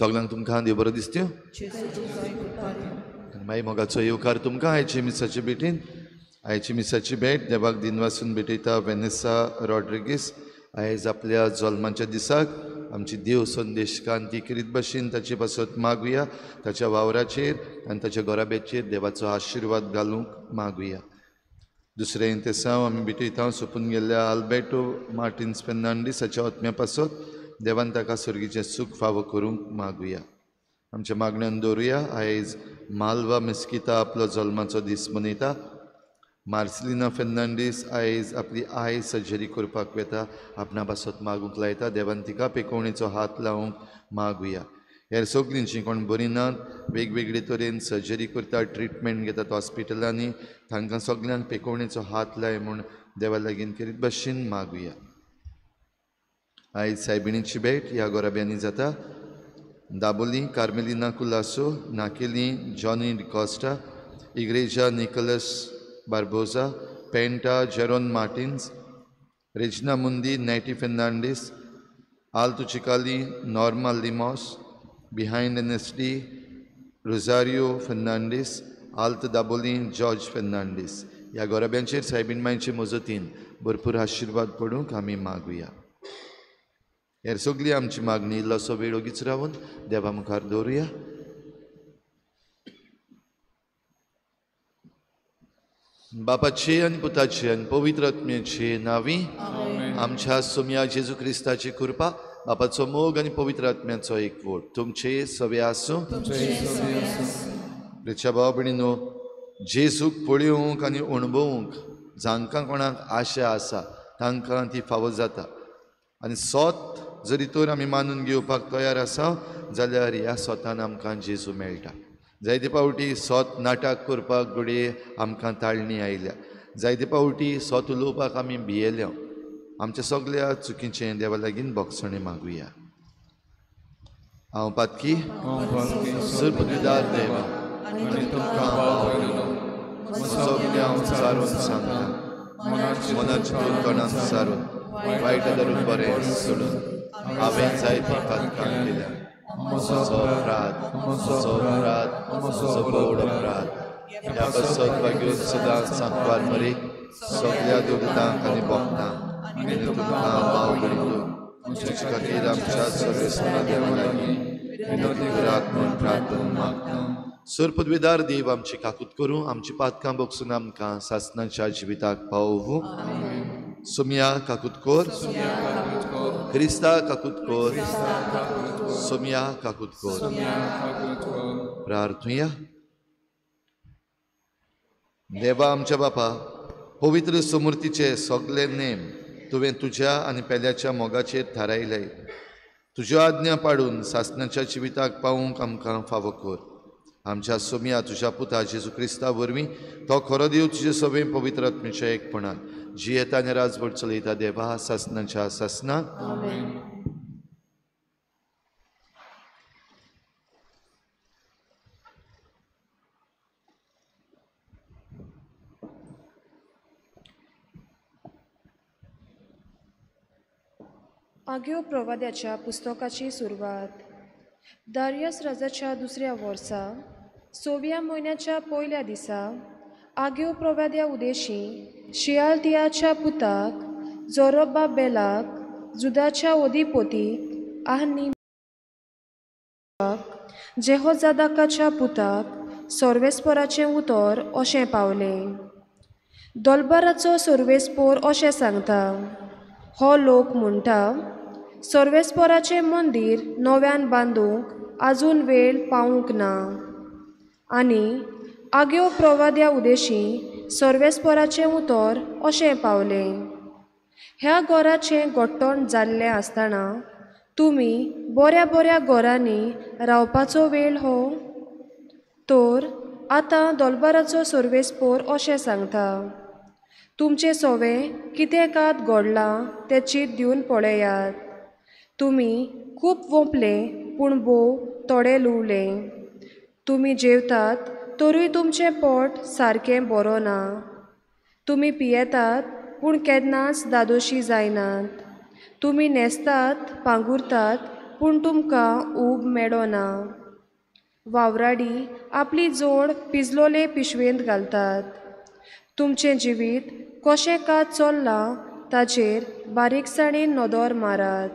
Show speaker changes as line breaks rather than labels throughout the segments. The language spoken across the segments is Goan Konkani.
सगळ्यांक तुमकां देव बरो दिसत्यो. मागीर मोगाचो येवकार तुमकां आयचे मिसाचे भेटीन. आयची मिसाची भेट देवाक दिनवासून भेटयता वेनेसा रॉड्रिगीस. आयज आपल्या जल्माच्या दिसाक आमची देव संदेश कांती करीत भशेन ताचे पासत मागुया. ताच्या वावराचेर आनी ताच्या घराब्याचेर देवाचो आशिर्वाद घालूंक मागुया. दुसरें इंतेसांव आमी भेटयता सोंपून गेल्ल्या आल्बेटो मार्टिन्स फेर्नांडीस हाच्या आत्म्या पासत देवान ताका सर्गीचें सूख फावो करूंक मागुया. आमच्या मागण्यान दवरुया. आयज मालवा मेस्किता आपलो जल्माचो दीस मनयता. मार्सेलिना फेर्नांडीस आयज आपली I surgery करपाक वता. आपणा पासत मागूंक लायता. देवान तिका पेकोवणेचो हात लावंक मागुया. हेर सगळीं जीं कोण बरीं नात, वेगवेगळे तरेन सर्जरी करतात, ट्रिटमेंट घेतात हॉस्पिटलांनी, तांकां सगळ्यांक पेकोवणेचो हात लाय म्हूण देवा लागीं करीत भशेन मागुया. आयज सायबिणीची भेट ह्या गोराब्यांनी जाता. Dabolim Carmelina Colaco, Naquelim Johnny D'Costa, Igreja Nicholas Barbosa, Penta Jeron Martins, Regina Mundi Netty Fernandes, Alto Chicalim Norma Lemos, behind N S D Rosario Fernandes, Alt Dabolim George Fernandes. ह्या गोराब्यांचेर सायबीण मांयचे मजतीन भरपूर आशिर्वाद पडूंक आमी मागुया. हेर सगळी आमची मागणी इल्लोसो वेळ ओगीच रावन देवा मुखार दवरुया. बापाचे आनी पुताचे आनी पवित्र आत्म्याचे नांवी आमच्या सोम्या जेजू क्रिस्ताची कृपा, बापाचो मोग आनी पवित्र आत्म्याचो एकवट तुमचे सवे आसूं. प्रेच्या भाव भयणीनो, जेजूक पळोवंक आनी अणभवूंक जांकां कोणाक आशा आसा तांकां ती फावो जाता. आनी सोत जरी तर आमी मानून घेवपाक तयार आसा जाल्यार ह्या सोतान आमकां जेजू मेळटा. जायते फावटी सोत नाटक करपाक घडये आमकां ताळणी आयल्या. जायते फावटी सोत उलोवपाक आमी भियेल्या. आमच्या सगळ्या चुकीचें देवा लागीं भोगसणें मागुया. हांव पातकी सर्वपदवीदार देवा सगळें हांव सारून सांगता, मनाची तोंडान सारून वायट धरून बरें सोडून हांवें जायतीं पातकां केल्या. म्हजो अपराध, म्हजो अपराध, म्हजो व्हड अपराध. ह्या पासत भाग्यो सदां सांकवार मरीक सगळ्या देवतांक आनी भक्तांक आनी तुमकां भाव भयणींनो तुमचे खातीर आमच्या सर्वेस्परा देवा लागीं विनवती करात म्हूण प्रार्थना मागता. सर्वपदवीदार देव आमची काकूत करूं, आमची पातकां बगसून आमकां सासणाच्या जिविताक पावोवूं. सोम्या काकूत कोर, क्रिस्ता काकूत कोर, सोम्या काकूत कोर. प्रार्थुया. देवा आमच्या बापा, पवित्र समूर्तीचे सगळे नेम तुवें तुज्या आनी पेल्याच्या मोगाचेर थारायले. तुज्यो आज्ञा पाडून सासणाच्या जिविताक पावूंक आमकां फावो कर. आमच्या सोम्या तुज्या पुता जेजू क्रिस्ता वरवीं तो खरो देव तुजे सगळें पवित्र आत्म्याच्या एकपणान जियेता आनी राजवट चलयता देवा सासणाच्या सासणाक.
आग्यो प्रवाद्याच्या पुस्तकाची सुरवात. दारियस राजाच्या दुसऱ्या वर्सा 6व्या म्हयन्याच्या पयल्या दिसा आग्यो प्रवाद्या उदेशी शियालतियाच्या पुताक जोरोबाबेलाक जुदाच्या अधिपतीक आनी जेहोजादाकाच्या पुताक सर्वेस्पराचें उतर अशें पावलें. दोलबाराचो सर्वेस्पोर अशें सांगता, हो लोक म्हणटा सर्वेस्पोराचें मंदीर नव्यान बांदूंक आजून वेळ पावूंक ना. आनी आग्यो प्रवाद्या उदेशी सर्वेस्पोराचें उतर अशें पावलें, ह्या घराचें गोट्टण जाल्लें आसतना तुमी बऱ्या बऱ्या घरांनी रावपाचो वेळ हो. तर आतां दोलबाराचो सर्वेस्पोर अशें सांगता, तुमचें सवें कितें कात घडलां तें चीत दिवन पळयात. तुमी खूब वोंपले पूण भोव थोडे लुवले. तुमी जेवतात तरूय तुमचें पोट सारकें बरो ना. तुमी पियेतात पूण केन्नाच दादोशी जायनात. तुमी न्हेसतात पांगुरतात पूण तुमकां ऊब मेळना. वावराडी आपली जोड पिजलोले पिशवेंत घालतात. तुमचें जिवीत कशें कात चल्लां ताचेर बारीकसाणेन नदर मारात.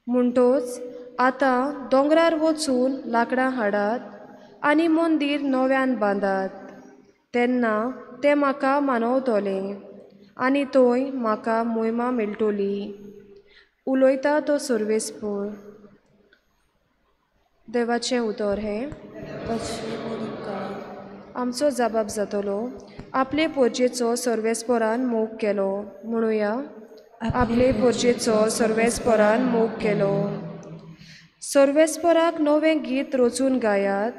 म्हणटोच आतां दोंगरार वचून लांकडां हाडात आनी मंदीर नव्यान बांदात. तेन्ना तें म्हाका मानवतलें आनी थंय म्हाका मोहिमा मेळटली. उलयता तो सर्वेस्पोर. देवाचें उतर हें आमचो जबाब जातलो. आपले पोरजेचो सर्वेस्पोरान मोग केलो म्हणुया. आपले पोरजेचो सर्वेस्पोरान मोग केलो. सर्वेस्पोराक नवें गीत रचून गायात.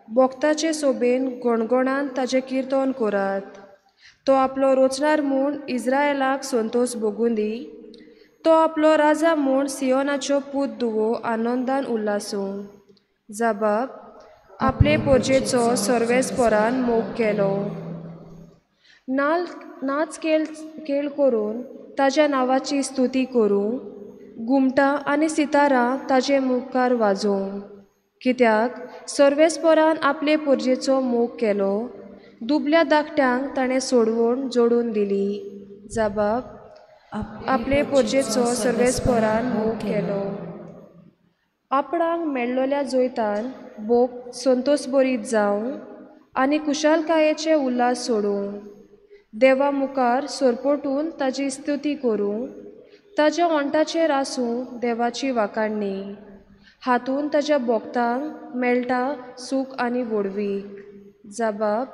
भक्ताचे सोबेन गणगणान ताचें किर्तन करात. तो आपलो रचणार म्हूण इस्रायलाक संतोश भोगूं दी. तो आपलो राजा म्हूण सियोनाच्यो पूत दुवो आनंदान उल्हासूं. जबाब आपले पोरजेचो सर्वेस्पोरान मोग केलो. नाच खेळ करून ताज्या नांवाची स्तुती करूं. घुमटां आनी सितारां ताजे मुखार वाजोवं. कित्याक सर्वेस्पोरान आपले पोरजेचो मोग केलो. दुबल्या धाकट्यांक ताणें सोडवण जोडून दिली. जबाब आपले पोरजेचो सर्वेस्पोरान मोग केलो. आपणाक मेळ्ळोल्या जैतान भोग संतोशभरीत जावं आनी कुशालकायेचे उल्हास सोडूं. देवा मुखार सरपटून ताजी स्तुती करूं. ताज्या ओंठाचेर आसूं देवाची वाखाणणी. हातूंत ताज्या भक्तांक मेळटा सूख आनी व्हडवीक. जबाब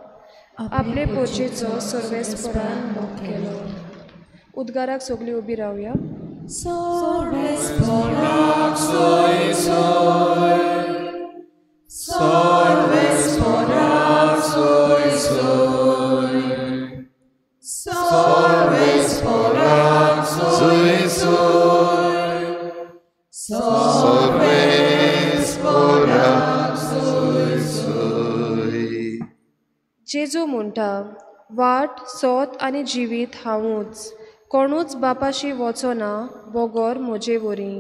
आपले पोरजेचो सर्वेस्पोरान मोग केलो. उद्गाराक सगळीं उबी रावया. जेजू म्हणटा, वाट सोत आनी जिवीत हांवूच. कोणूच बापाशी वचना बगर म्हजे वरी.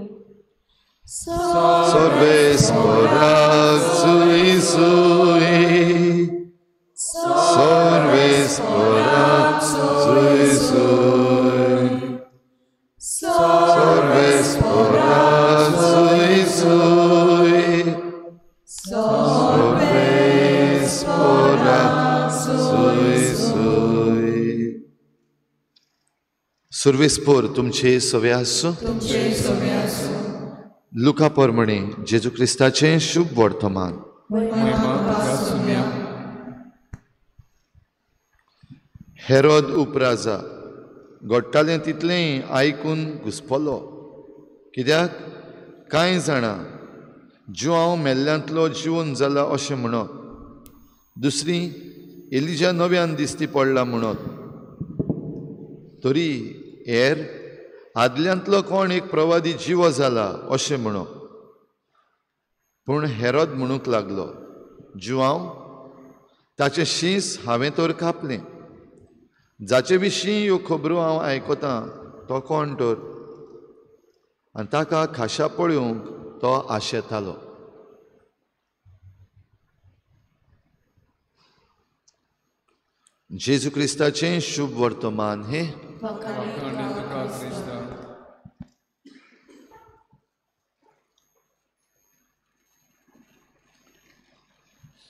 सर्वेस्पोर तुमचे सवे आसूं. लुका प्रमाणे जेजू क्रिस्ताचें शुभ वर्तमान. हेरोद उपराजा घडटालें तितलेंय आयकून घुसपलो. कित्याक कांय जाणां जुआंव मेल्ल्यांतलो जिवन जाला अशें म्हणत, दुसरी एलिजा नव्यान दिसती पडला म्हणत, तरी हेर आदल्यांतलो कोण एक प्रवादी जिवो जाला अशें म्हणो. पूण हेरोद म्हणूंक लागलो, जुआंव ताचें शींस हांवें तर कापलें. जाचे विशीं ह्यो खबरो हांव आयकतां तो कोण तर? आनी ताका खाशा पळोवंक तो आशेतालो. जेजू क्रिस्ताचें शुभ वर्तमान हें.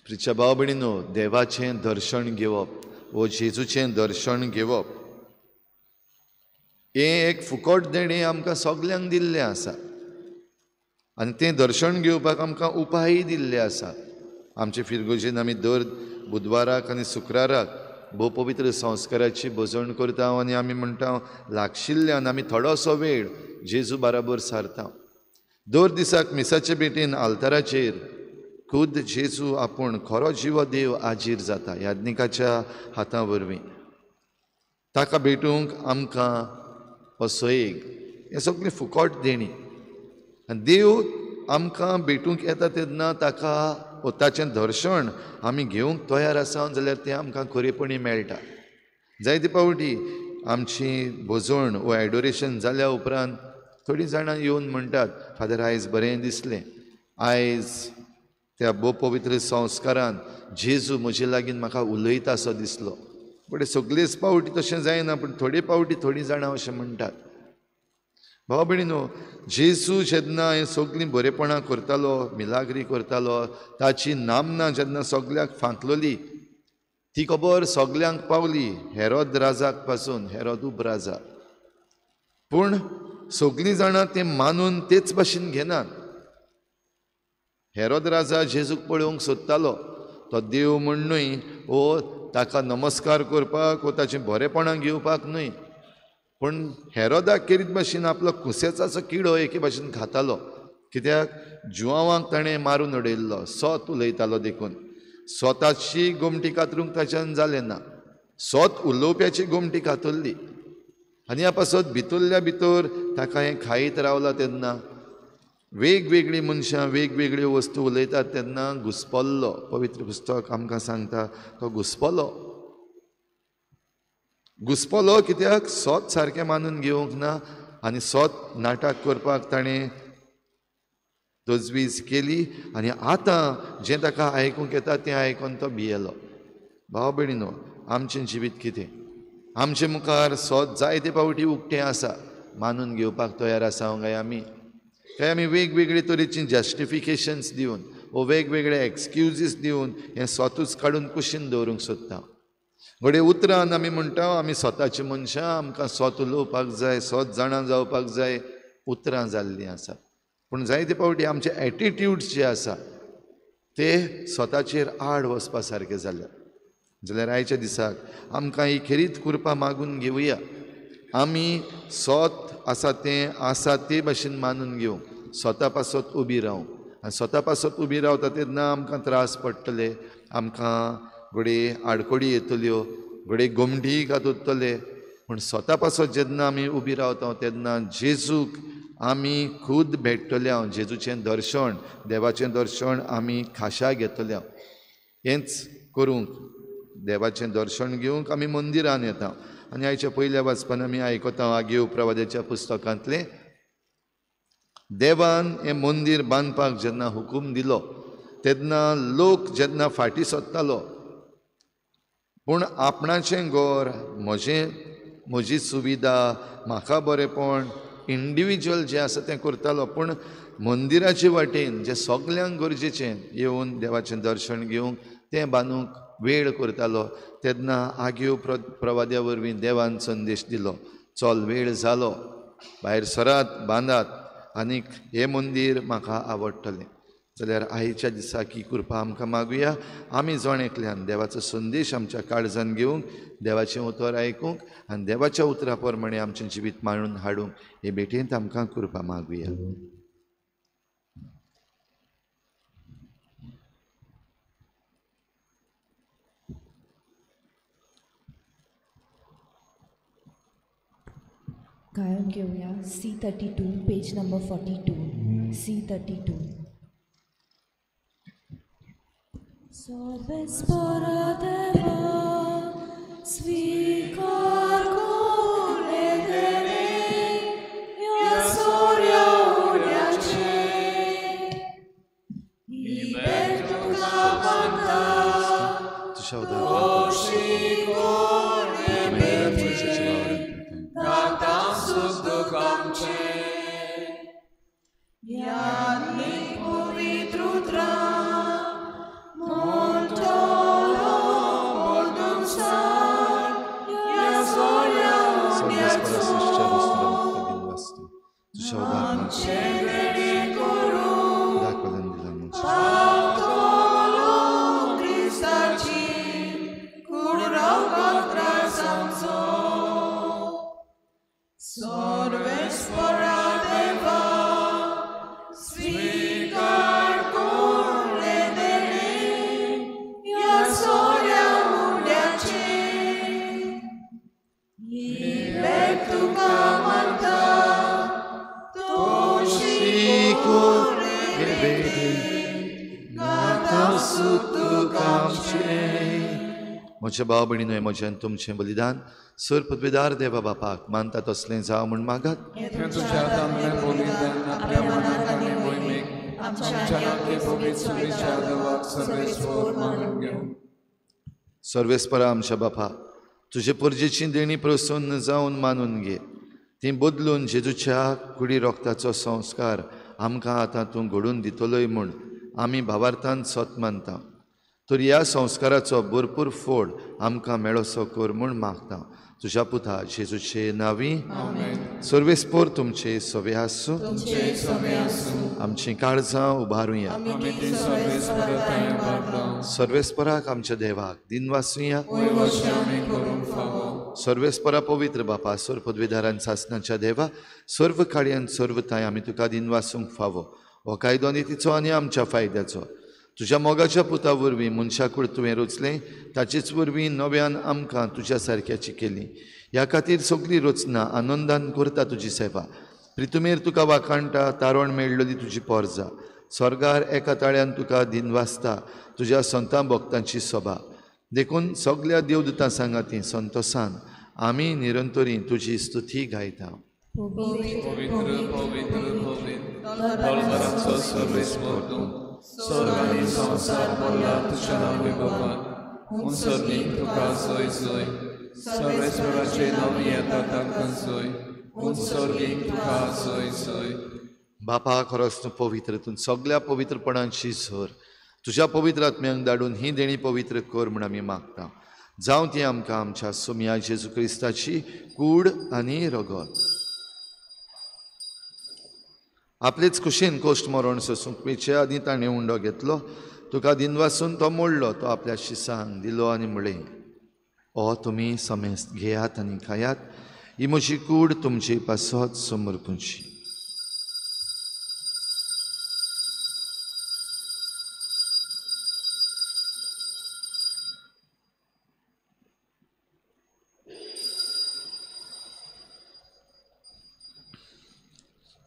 प्रिच्या भाव भयणीनो, देवाचें दर्शन घेवप वो जेजूचें दर्शन घेवप हें एक फुकट देणें आमकां सगल्यांक दिल्लें आसा आनी तें दर्शन घेवपाक आमकां उपाय दिल्ले आसा. आमचे फिरगोजेन आमी दर बुधवाराक आनी शुक्राराक भोव पवित्र संस्काराची भजण करता आनी आमी म्हणटा लागशिल्ल्यान आमी थोडोसो वेळ जेजू बराबर सारता. दर दिसाक मिसाचे भेटेन आल्ताराचेर खुद जेजू आपूण खरो जिवो देव आजीर जाता याज्ञिकाच्या हाता वरवीं. ताका भेटूंक आमकां हो सोयेग हें सगळें फुकट देणी आनी देव आमकां भेटूंक येता तेन्ना ताका वो ताचें दर्शन आमी घेवंक तयार आसा जाल्यार तें आमकां खरेपणी मेळटा. जायते फावटी आमची भजण वो एडोरेशन जाल्या उपरांत थोडीं जाणां येवन म्हणटात, फादर आयज बरें दिसलें, आयज त्या भोव पवित्र संस्कारान जेजू म्हजे लागीं म्हाका उलयता असो दिसलो. पूण सगळेच फावटी तशें जायना, पूण थोडे फावटी थोडीं जाणां अशें म्हणटात. भाव भयणीनो, जेजू जेन्ना हें सगळीं बरेपणां करतालो, मिलाग्री करतालो, ताची नामना जेन्ना सगल्याक फांकलोली ती खबर सगल्यांक पावली, हेरोद राजाक पासून, हेरोद उप राजा. पूण सगळीं जाणां तें मानून तेच भाशेन घेनात. हेरोद राजा जेजूक पळोवंक सोदतालो, तो देव म्हूण न्हय वो ताका नमस्कार करपाक वो ताचें बरेपणां घेवपाक न्हय, पूण हेरोदाक केरीत भाशेन आपलो कुसेचाचो किडो एके भाशेन खातालो. कित्याक जुवांवांक ताणें मारून उडयल्लो, सोत उलयतालो देखून. स्वताची गोमटी कातरूंक ताच्यान जालें ना, सोत उलोवप्याची गोमटी कातरली आनी ह्या पासत भितरल्या भितर ताका हें खायत रावला. तेन्ना वेगवेगळीं मनशां वेगवेगळ्यो वस्तू उलयतात तेन्ना घुस्पल्लो. पवित्र पुस्तक आमकां सांगता तो घुस्पलो. घुस्पलो कित्याक सोत सारकें मानून घेवंक ना आनी सोत नाटक करपाक ताणें तजवीज केली आनी आतां जें ताका आयकूंक येता तें आयकून तो भियेलो. भाव भयणीनो, आमचें जिवीत कितें? आमचे मुखार सोत जायते फावटी उक्तें आसा, मानून घेवपाक तयार आसा काय आमी? काय आमी वेगवेगळे तरेची जस्टिफिकेशन्स दिवन वो वेगवेगळे एक्सक्युजीस दिवन हें स्वतूच काडून कुशीन दवरूंक सोदता? घडये उतरान आमी म्हणटा आमी स्वताची मनशां, आमकां स्वत उलोवपाक जाय, स्वत जाणा जावपाक जाय, उतरां जाल्लीं आसा. पूण जायते फावटी आमचे एटिट्यूड्स जे आसा ते स्वताचेर आड वचपा सारके जाल्यात. जाल्यार आयच्या दिसाक आमकां ही खेरीत कृपा मागून घेवया. आमी स्वत आसा तें आसा ते भाशेन मानून घेवंक, स्वता पासत उबी रावंक. आनी स्वता पासत उबी रावता तेन्ना आमकां त्रास पडटले, आमकां घडये आडखळी येतल्यो, घडये गोमटी कातरतले. पूण स्वता पासत जेन्ना आमी उबी रावता तेन्ना जेजूक आमी खूद भेट्टले, जेजूचें दर्शन, देवाचें दर्शन आमी खाशा घेतले. हेंच करूंक, देवाचें दर्शन घेवंक आमी मंदिरान येता. आनी आयच्या पयल्या वाचपान आमी आयकता आगेव प्रवाद्याच्या पुस्तकांतलें, देवान हें मंदीर बांदपाक जेन्ना हुकूम दिलो तेन्ना लोक जेन्ना फाटीं सोदतालो, पूण आपणाचें घर, म्हजें, म्हजी सुविधा, म्हाका बरेपण, इंडिविज्युअल जें आसा तें करतालो. पूण मंदिराचे वाटेन जें सगल्यांक गरजेचें येवन देवाचें दर्शन घेवंक तें बांदूंक वेळ करतालो. तेन्ना आग्यो प्रवाद्या वरवीं देवान संदेश दिलो, चल वेळ जालो, भायर सरात, बांदात आनीक हें मंदीर म्हाका आवडटलें. जाल्यार आयच्या दिसाक ही कृपा आमकां मागुया. आमी जण एकल्यान देवाचो संदेश आमच्या काळजान घेवंक, देवाचें उतर आयकूंक आनी देवाच्या उतरा प्रमाणे आमचें जिवीत मांडून हाडूंक हे भेटेंत आमकां कृपा मागुया.
गायन घेवया C32 page number 42, C32. सर्वेस्परा देवा स्वीकार कोलेदरे या सोर्या उड्याचे ही भेट तुका बांदा दोशी कोणे भेटी दाता सुख दुःख आमचे यानी पवित्र उतरां.
फ्रांसिसच्या रोसणान दिनवासता तुझ्या दाखवल्यान दिला म्हज्या भाव भयणीनो, म्हजें तुमचें बलिदान सर पदवेदार देवा बापाक मानता तसलें जावं म्हूण मागात. सर्वेस्परा आमच्या बापा, तुजे परजेची देणी प्रसन्न जावन मानून घे, ती बदलून जेजूच्या कुडी रोगताचो संस्कार आमकां आतां तूं घडून दितलोय म्हूण आमी भावार्थान सत मानता. तर ह्या संस्काराचो भरपूर फोड आमकां मेळोसो कर म्हूण मागता तुज्या पुता जेजूचे नांवी. सर्वेस्पोर तुमचे सवे आसूं. आमचीं काळजां उबारुया. सर्वेस्पराक आमच्या देवाक दिनवासुया. सर्वेस्परा पवित्र बापा, सर्व पदवीधारान सासनाच्या देवा, सर्व काळयान सर्व ताय आमी तुका दिनवासूंक फावो. हो कायदो नितीचो आनी आमच्या फायद्याचो. तुज्या मोगाच्या पुता वरवीं मनशाकूड तुवें रचलें, ताचेच वरवीं नव्यान आमकां तुज्या सारक्याची केली. ह्या खातीर सगळी रचना आनंदान करता तुजी सेवा. प्रितुमेर तुका वाखाणटा, तारण मेळ्ळली तुजी पोरजा. स्वर्गार एका ताळ्यान तुका दिनवासता तुज्या संतां भक्तांची सभा. देखून सगल्या देवदूतां सांगाती संतोसान आमी निरंतरी तुजी स्तुती गायता.
स्वर्गानी संवसार भरला तुज्या नांव बाबा, हुंसर्गीक तुका जय जय. सर्वेश्वराचे नांव येता तांकां जय, हुंसर्गीक तुका जय जय.
बापा, खरोच तूं पवित्र, तूं सगल्या पवित्रपणांची सर. तुज्या पवित्र आत्म्यांक धाडून ही देणी पवित्र कर म्हूण आमी मागता. जावं ती आमकां आमच्या सोमया जेजू क्रिस्ताची कूड आनी रगत. आपलेच खुशेन कोश्ट मरण सोसूंक पेचे आदीं ताणें उंडो घेतलो, तुका दिनवासून तो मोडलो, तो आपल्या शिसांक दिलो आनी म्हळें, ओ तुमी समेस्त घेयात आनी खायात, ही म्हजी कूड तुमचे पासत समर्पूची.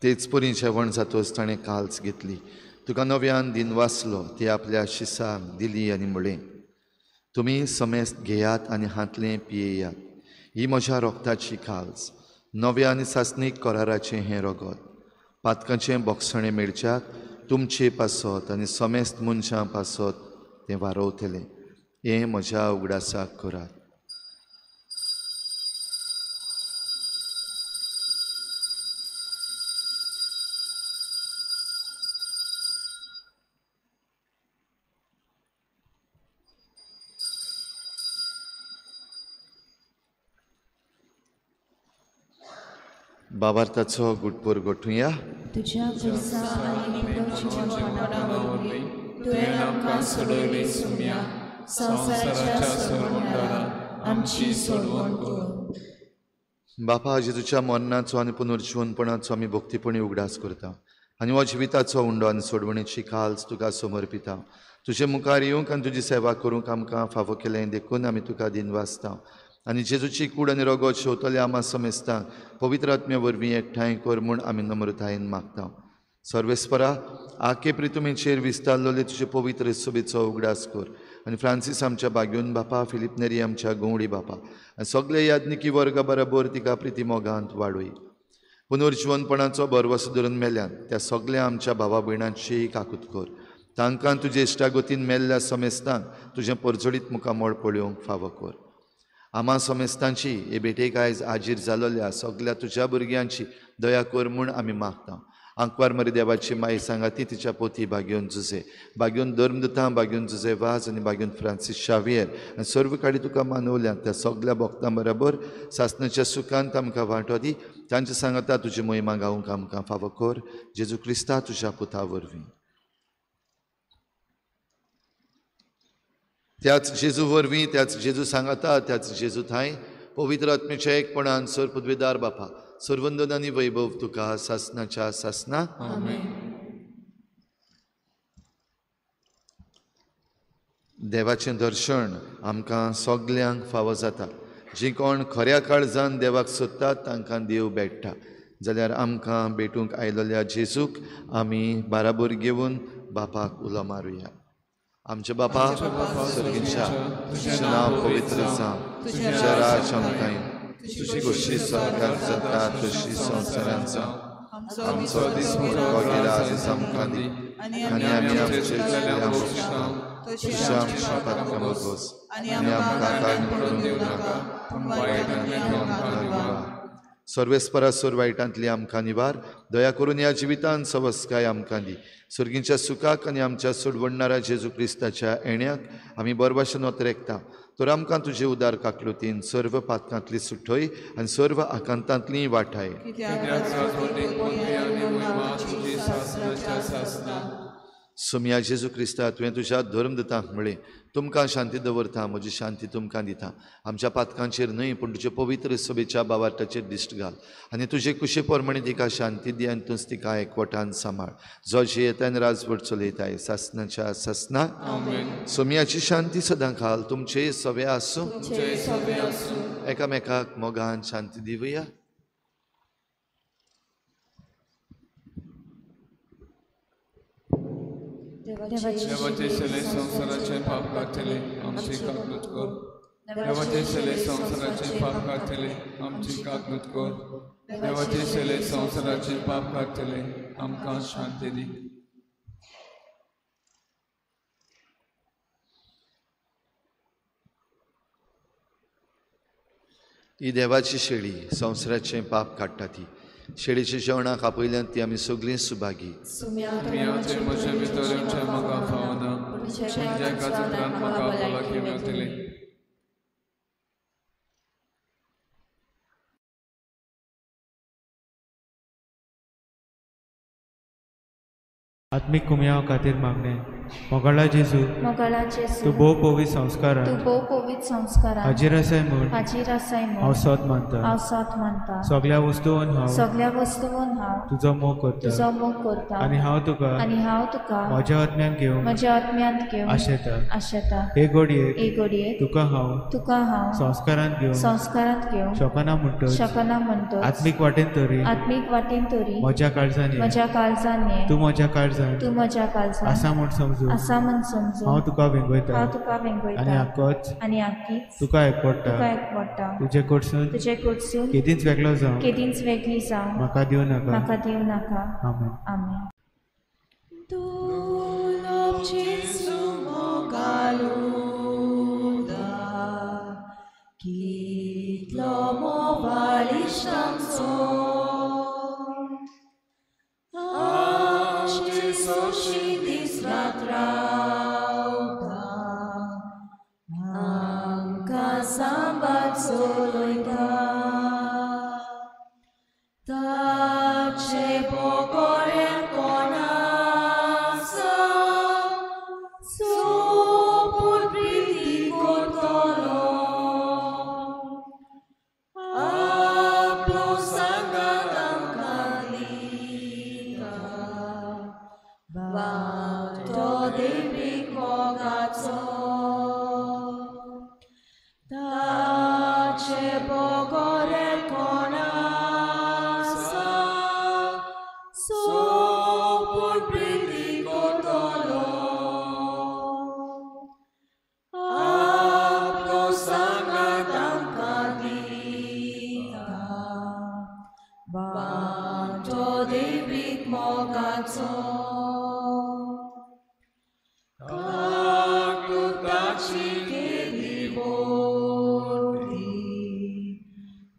तेच परी जेवण जातच ताणें काल्स घेतली, तुका नव्यान दिनवासलो, ती आपल्या शिसांक दिली आनी म्हळें, तुमी समेस्त घेयात आनी हांतलें पियेयात, ही म्हज्या रोगताची काल्स, नव्या आनी सासणीक कराराचें हें रगत, पातकाचें बोगसणें मेळच्याक तुमचे पासत आनी समेस्त मनशां पासत तें वारोवतलें. हें म्हज्या उगडासाक करात. बाबार्थाचो गुटपोर गोठुया.
तुझ्या खुर्सा आनी जिवनपणा वरवीं तुवें आमकां सोडयले सुम्या, संवसाराच्या सोडवणदारा आमची सोडवण कर.
बापा, जेजूच्या मरणाचो आनी पुनर्जिवनपणाचो आमी भक्तीपणी उगडास करता आनी हो जिविताचो उंडो आनी सोडवणेची काल्स तुका समर्पिता. तुजे मुखार येवंक आनी तुजी सेवा करूंक आमकां फावो केलें देखून आमी तुका दिनवासता. आनी जेजूची कूड आनी रगत शेवतले आमा समेस्तांक पवित्र आत्म्या वरवीं एकठांय कर म्हूण आमी नम्रतायेन मागता. सर्वेस्परा, आके प्रितुमेचेर विस्तारलेले तुजे पवित्र सभेचो उगडास कर आनी फ्रांसीस आमच्या बाग्योन बापा, फिलीप नेरी आमच्या गवळी बापा आनी सगळे याज्ञिकी वर्गा बराबर तिका प्रिती मोगांत वाडय. पुनर्जिवनपणाचो भरवसो धरून मेल्यान त्या सगल्या आमच्या भावा भयणांची काकूत कर. तांकां तुजे इश्टागतीन मेल्ल्या समेस्तांक तुजें परजळीत मुखामळ पळोवंक फावो कर. आमा समेस्तांची हे भेटेक आयज आजीर जालोल्या सगल्या तुज्या भुरग्यांची दया कर म्हूण आमी मागता. आंकवार मरी देवाची माई सांगाती तिच्या पोती भाग्योन जुजे, भाग्योन धर्मदुतां, भाग्योन जुजे वाज आनी भाग्योन फ्रांसीस शावियर आनी सर्व काडी तुका मानवल्या त्या सगल्या भक्तां बराबर सासणाच्या सुखांत आमकां वांटो दी. तांचे सांगाता तुजी मोहिमा गावंक आमकां फावो कर, जेजू क्रिस्ता तुज्या पुता वरवीं. त्याच जेजू वरवीं, त्याच जेजू सांगाता, त्याच जेजू थांय पवित्र आत्म्याच्या एकपणान सर पदवेदार बापा सर्वंदन आनी वैभव तुका सासनाच्या सासना. देवाचें दर्शन आमकां सगल्यांक फावो जाता. जी कोण खऱ्या काळजान देवाक सोदतात तांकां देव भेट्टा. जाल्यार आमकां भेटूंक आयलोल्या जेजूक आमी बाराबर घेवन बापाक उलो मारुया. आमच्या बापा सर्गींच्या, तुजें नांव पवित्र जावं, तुजें राज आमकां येवं, तुजी खोशी स्वर्गांत जाता तशी संवसारांत जावं. आमचो दिसपट्टो आयज आमकां दी आनी आमी आमचे चुकल्या बक्षता तशें आमच्या पातकां भोगोस आनी आमकां कांय पडून दिवं नाका, पूण वायटांतल्यान आमकां निवार. सर्वेस्परा सोर वायटांतली आमकां निवार, दया करून ह्या जिवितान सवस्काय आमकां दी. सर्गींच्या सुखाक आनी आमच्या सोडवणणारा जेजू क्रिस्ताच्या येण्याक आमी बरभाशेन ओतरेकता. तर आमकां तुजे उदार काकलुतीन सर्व पातकांतली सुटय आनी सर्व आकांतांतली वाठाय. सोमया जेजू क्रिस्ता, तुवें तुज्या धर्मदुतांक म्हळें, तुमकां शांती दवरता, म्हजी शांती तुमकां दिता. आमच्या पातकांचेर न्हय पूण तुजे पवित्र सभेच्या बावार्टाचेर दिश्ट घाल आनी तुजे कुशे प्रमाणे तिका शांती दी आनी तूंच तिका एकवटान सांबाळ, जो जियेता आनी राजवट चलयताय सासनाच्या सासना. सोमयाची शांती सदां खाल तुमचे सवे आसूं. एकामेकाक मोगान शांती दिवया.
देवाचे शेले संवसाराचे पाप काडटले आमची काकलूत कर. देवाचे शेले संवसाराचे पाप काडटले आमची काकलूत कर. देवाचे शेले संवसाराचे पाप काडटले आमकां शांती दी.
ही देवाची शेळी संवसाराचें पाप काडटा ती शेळीच्या जेवणाक आपयल्यान ती आमी सगळीं सुभागी.
म्हजे भितर येवचें म्हाका फावना, तुज्या एका चित्रान म्हाका भलायकी मेळटली.
आत्मीक कुमयाव खातीर मागणें. मोगाळा जेजू, तूं भोव पवित्र संस्कारान हाजीर आसाय म्हूण हांव सोद मानता. सगल्या वस्तून हांव तुजो मोग करता आनी हांव तुका म्हज्या आत्म्यान घेवन आशेता. हे घडयेक तुका हांव संस्कारांत घेवन शकना म्हणटच आत्मीक वाटेन तरी म्हज्या काळजान ये, तूं म्हज्या काळजान आसा म्हूण समजू हांव तुका वेंगयता आनी आक्कीच तुका एकवटा. तुजे कडसून केदींच वेगळो जावं म्हाका दिवं नाका. आमेन.
आमेन.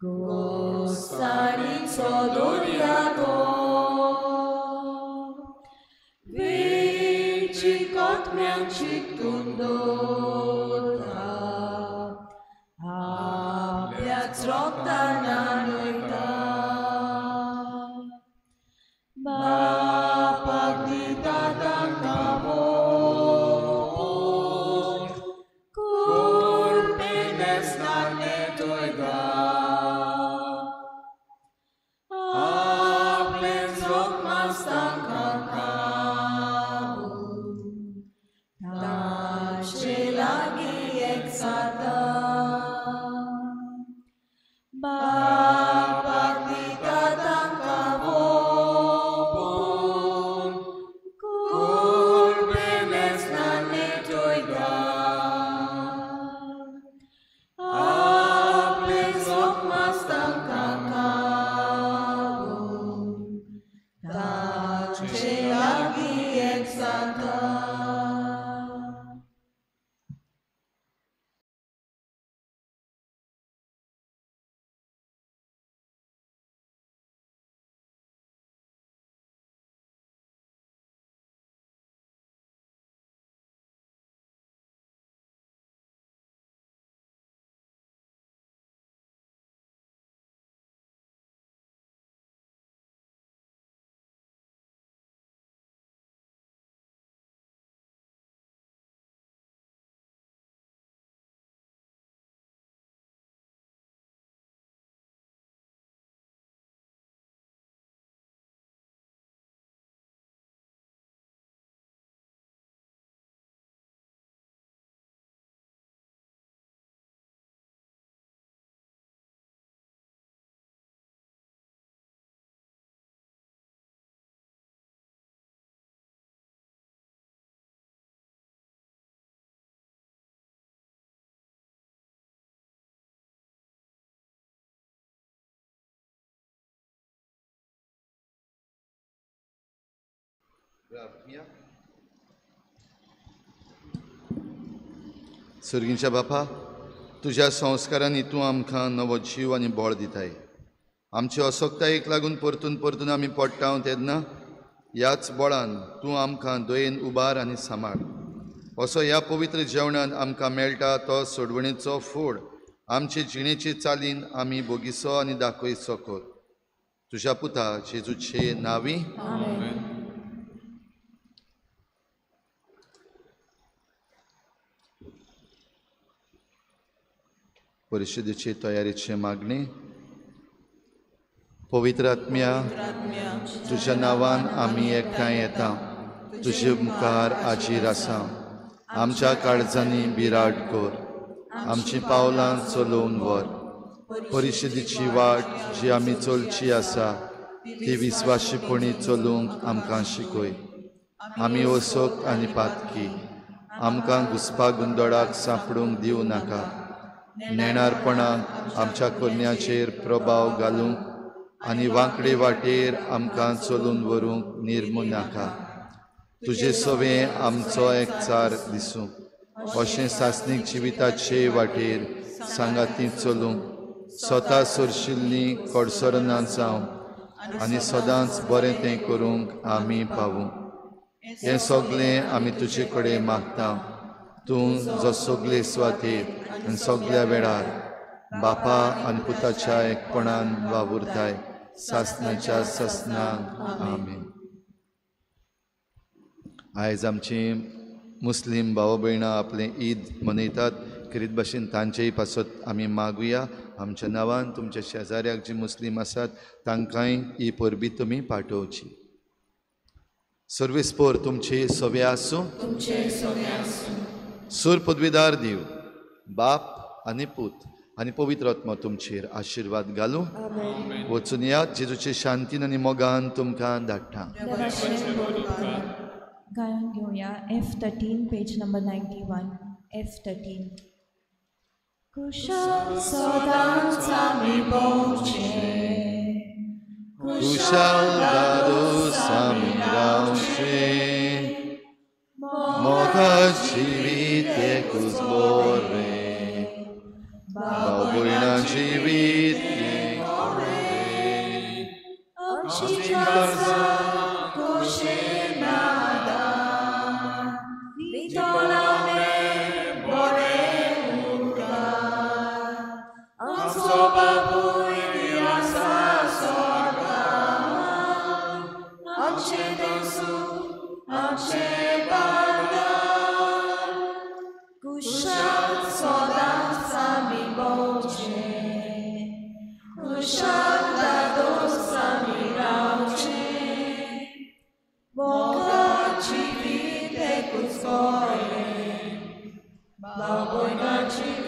Gostari sodoriato.
आमकां चिंतून दवरता आपल्याच रोगतान न्हयता बापाक दिता तांकां मोग कुळपेनेस्तान नेटयता आपलेंच रोगमास तांकां काबून ताचे लागीं एक जाता बापाक दिता तांकां मोग कुळपेनेस्तान नेटयता आपलेंच रोगमास तांकां काबून ताचे लागीं एक जाता.
सर्गींच्या बापा, तुज्या संस्कारांनी तूं आमकां नवो जीव आनी बळ दिताय. आमचे असक्तायेक लागून परतून परतून आमी पडटा तेन्ना ह्याच बळान तूं आमकां दयेन उबार आनी सांबाळ. असो ह्या पवित्र जेवणान आमकां मेळटा तो सोडवणेचो फोड आमचे जिणेचे चालीन आमी बोगिसो आनी दाखयचो कर. तुज्या पुता जेजूचे नांवी. परिशदेचे तयारेचे मागणे. पवित्र आत्म्या, तुज्या नांवान आमी एकठांय येता, तुजे मुखार हाजीर आसा. आमच्या काळजांनी बिराड कर, आमचीं पावलां चलोवन व्हर. परिशदेची वाट जी आमी चलची आसा ती विस्वाशीपणी चलूंक आमकां शिकय. आमी असक्त आनी पातकी, आमकां घुसपा गोंदळाक सांपडूंक दिवं नाका. नेणारपणाक आमच्या करण्याचेर प्रभाव घालूंक आनी वांकडे वाटेर आमकां चलून व्हरूंक निर्मू नाका. तुजे सवें आमचो एकचार दिसूं, अशें सासणीक जिविताचे वाटेर सांगाती चलूंक स्वता सरशिल्लीं कडसरना जावं आनी सदांच बरें तें करूंक आमी पावूं. हें सगळें आमी तुजे कडेन मागता, तूं जो सगळे सुवातेर आनी सगळ्या वेळार बापा आनी पुताच्या एकपणान वावुरताय सासणाच्या सासणाक. आमेन. आयज आमची मुस्लीम भाव भयणां आपलें ईद मनयतात. खेरीत भाशेन तांचेय पासत आमी मागुया. आमच्या नांवान तुमच्या शेजाऱ्याक जी मुस्लीम आसात तांकांय ही परबी तुमी पाठोवची. सर्वेस्पोर तुमचे सवे आसूं. सूर पदवीदार दिव बाप आनी पूत आनी पवित्र आत्मा तुमचेर आशिर्वाद घालूं. वचून यात, जेजूचे शांतीन आनी मोगान तुमकां धाडटा.
गायन घेवया F13 page number 91. F13. कुशल सदांच आमी भोंवचें,
कुशल दादोस आमी रावचें, मोगा जिवीत एकूच बरें, भाव भयणां जिवीत एक बरें,
आमची काळजां खोशेन आदार, नितळ
भाव भयणाची